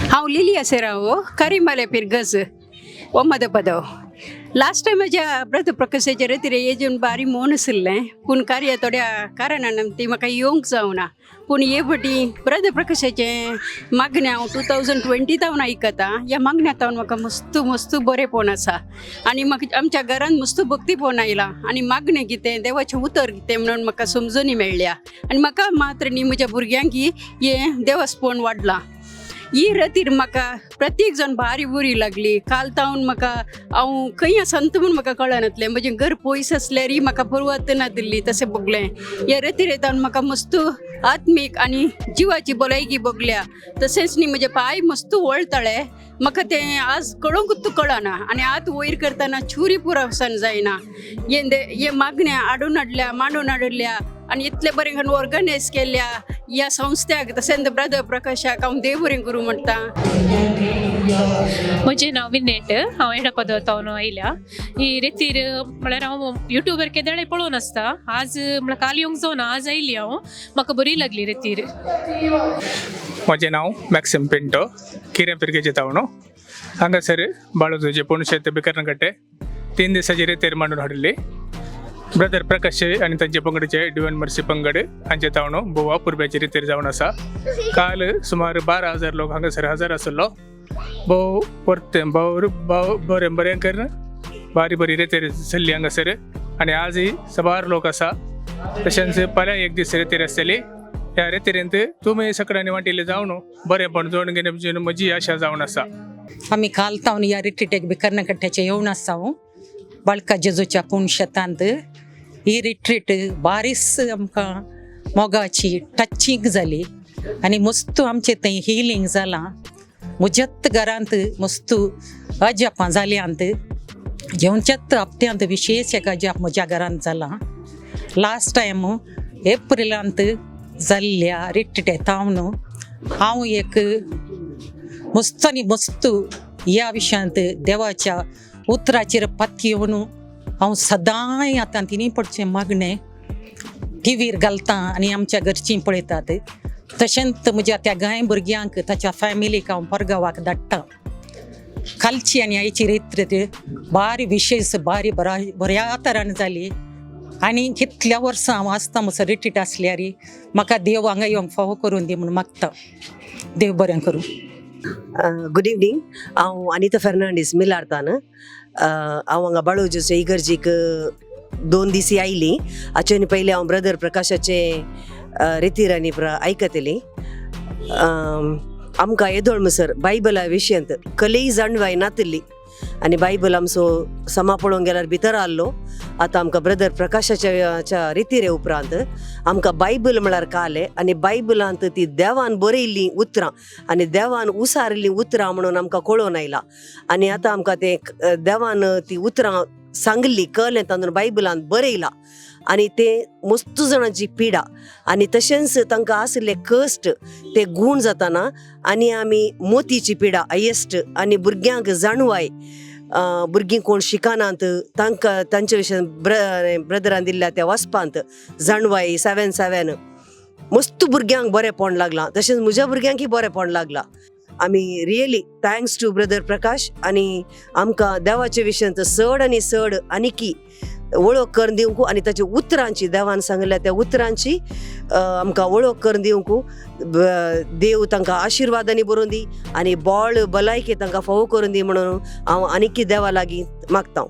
हांव लिलिया Serrao करिमले पिर्गज ओमदपदव. Last time म्हज्या brother प्रकाशाचेर तिरे येजून बारी मोन आशिल्लें, पूण कार्य थोड्या कारणान ती म्हाका येवंक जावना. पूण हे फावटी ब्रदर प्रकाशाचें मागणें हांव 2020 तावन आयकता. ह्या मागण्या तावन म्हाका मस्त मस्त बरेंपण आसा आनी म्हाका आमच्या घरांत मस्त भक्तीपण आयलां आनी मागणें कितें, देवाचें उतर कितें म्हणून म्हाका समजणी मेळ्ळ्या आनी म्हाका मात्र न्ही, म्हज्या भुरग्यांकी हें देवस्पण वाडलां. ही रतीर म्हाका प्रत्येक जाण भारी बरी लागली. काल तावन म्हाका हांव खंय आसा म्हूण म्हाका कळनातलें. म्हजें घर पयस आसल्यारय म्हाका परवत नातिल्ली तशें भोगलें. ह्या रतीर येतावन म्हाका मस्त आत्मीक आनी जिवाची भलायकी भोगल्या. तशेंच न्ही, म्हजे पांय मस्त वळताळे. म्हाका तें आज कळोंकूच कळना आनी हात वयर करतना छुरी पुरावसान जायना. हे मागण्या हाडून हाडल्या, मांडून हाडल्या आनी इतलें बरें करून ऑर्गनायज केल्या ह्या संस्थ्याक, तशेंच ब्रदर प्रकाशाक हांव देव बरें करूं म्हणटा. म्हजें नांव विनेट. हांव एडपदतावन आयल्या. ही रेतीर म्हळ्यार हांव युट्यूबार केदळे पळोवन आसता. आज म्हळ्यार काल येवंक जावना, आज आयली हांव. म्हाका बरी लागली रेतीर. म्हजें नांव मॅक्सिम पिंटो, किरें पिरगेचे तावणो. हांगासर बाळूजोचे पुणशेत बिकरनकट्टे 3 दिसाची रेतेर मांडून हाडिल्ली. ब्रदर प्रकाश आनी तांचे पंगडचे डिवन मर्सी पंगड हांचे तावणो गोवा पुर्ब्याची रितेर जावन आसा. काल सुमार 12,000 लोक हांगासर हजर आसलो. भोव परते भोव भोव बरें बरें करून बारी बरी रेतेर चल्ली हांगासर आनी आजय साबार लोक आसा. तशेंच फाल्यां एक दीस रेतेर आसतली. ह्या रेतेरेंत तुमी सगळ्यांनी वांटिल्ले जावन बरेंपण जोडून घेवपाची म्हजी आशा जावन आसा. आमी काल तावन ह्या रिट्रीटेक बिकर्नकट्ट्याचे येवन आसा बाळका जेजूच्या पूण शेतांत. ही रिट्रीट बारीस आमकां मोगाची टचींग जाली आनी मस्त आमचें थंय हिलींग जालां. म्हज्याच घरांत मस्त अजापां जाल्यांत. जेवच्याच हप्त्यांत विशेश एक अजाप म्हज्या घरांत जालां. लास्ट टायम एप्रिलांत जाल्ल्या रिट्रीटे तावन हांव एक मस्त आनी मस्त ह्या विशयांत देवाच्या उतराचेर पातयेवन हांव सदांय आतां तिनी पडचें मागणें टिवीर घालता आनी आमच्या घरचीं पळयतात. तशेंच म्हज्या त्या गाय भुरग्यांक, ताच्या फॅमिलीक हांव परगांवाक धाडटा. कालची आनी आयची रित बारी विशेश, बारी बरा बऱ्या तरान जाली आनी कितल्या वर्सां हांव आसता म्हजो रिट्रीट आसल्यार म्हाका देव हांगा येवंक फावो करून दी म्हूण मागता. देव बरें करूं. Good evening. हांव अनिता फेर्नांडीस मिलार्तान. हांव हांगा बाळोजेचे इगर्जीक 2 दीस आयली. हाचे पयलीं हांव ब्रदर प्रकाशाचे रितीर आनी आयकतली. आमकां येदोळ म्हणसर बायबला विशयांत कलेय जाणवाय नातिल्ली आनी बायबल आमचो समा पळोवंक गेल्यार भितर आहलो. आतां आमकां ब्रदर प्रकाशाच्या च्या रितीरे उपरांत आमकां बायबल म्हळ्यार कळ्ळें आनी बायबलांत ती देवान बरयल्लीं उतरां आनी देवान उसारिल्लीं उतरां म्हणून आमकां कळोवन आयलां. आनी आतां आमकां तें देवान ती उतरां सांगली, कळ्ळें, तातूंत बायबलांत बरयलां आनी तें मस्त जाणांची पिडा आनी तशेंच तांकां आशिल्ले कश्ट ते गूण जाताना आनी आमी मोतीची पिडा हायेस्ट आनी भुरग्यांक जाणवाय, भुरगीं कोण शिकनात तांकां तांचे विशयान ब्रदरान दिल्ल्या त्या वाचपांत जाणवाय 7 7 मस्त भुरग्यांक बरेंपण लागलां. तशेंच म्हज्या भुरग्यांकय बरेंपण लागलां. आमी really thanks to brother Prakash आनी आमकां देवाच्या विशयांत चड आनी चड आनीकी वळख करून दिवंक आनी ताच्या उतरांची, देवान सांगिल्ल्या त्या उतरांची आमकां वळख करून दिवंक देव तांकां आशिर्वादांनी बरोवन दी आनी बळ भलायकी तांकां फावो करून दी म्हणून हांव आनीकी देवा लागीं मागता.